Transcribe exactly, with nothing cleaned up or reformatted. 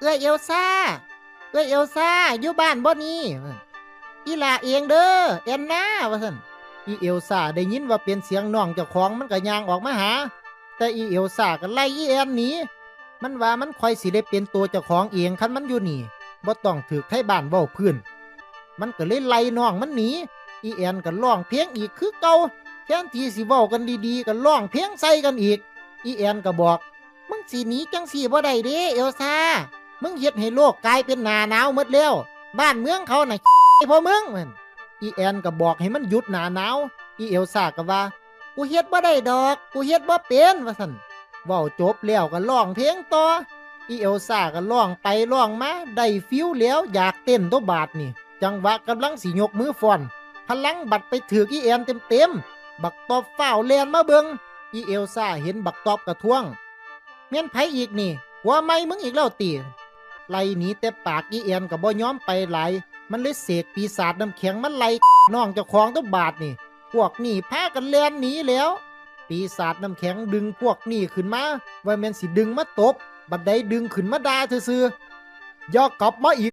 เอื้อยเอลซ่า เอื้อยเอลซ่า อยู่บ้านบ่นี่ อีหล่าเองเด้อ แอนนา ว่าซั่น อีเอลซ่าได้ยินว่าเป็นเสียงน้องเจ้าของมันก็ย่างออกมาหา แต่อีเอลซ่าก็ไล่อีแอนหนี มันว่ามันค่อยสิได้เป็นตัวเจ้าของเองคันมันอยู่นี่ บ่ต้องถืกไทบ้านเว้าพื้น มันก็เลยไล่น้องมันหนี อีแอนก็ร้องเพลงอีกคือเก่า แทนที่สิเว้ากันดีๆ ก็ร้องเพลงใส่กันอีก อีแอนก็บอก มึงสิหนีจังซี่บ่ได้เด้ เอลซ่า มึงเฮ็ดให้โลกกลายเป็นหน้าหนาวหมดแล้ว บ้านเมืองเขาน่ะ เพราะมึง อีแอนก็บอกให้มันหยุดหน้าหนาว อีเอลซ่าก็ว่า กูเฮ็ดบ่ได้ดอก กูเฮ็ดบ่เป็น ว่าซั่น เว้าจบแล้วก็ร้องเพลงต่อ อีเอลซ่าก็ร้องไปร้องมา ได้ฟีลแล้ว อยากเต้นตัวบาดนี่ จังหวะกำลังสิยกมือฟ้อน พลังบัดไปถืกอีแอนเต็มๆ บักตอบฟ้าวแล่นมาเบิ่ง อีเอลซ่าเห็นบักตอบกะท้วง แม่นไผอีกนี่ ผัวใหม่มึงอีกแล้วติ ไล่หนีแต่ปาก อีแอนก็บ่ยอมไปหลาย มันเลยเสกปีศาจน้ำแข็งมาไล่น้องเจ้าของตัวบาดนี่ พวกนี่พากันแล่นหนีแล้ว ปีศาจน้ำแข็งดึงพวกนี่ขึ้นมา ว่าแม่นสิดึงมาตบ บัดใดดึงขึ้นมาด่าซื่อๆ อย่ากลับมาอีก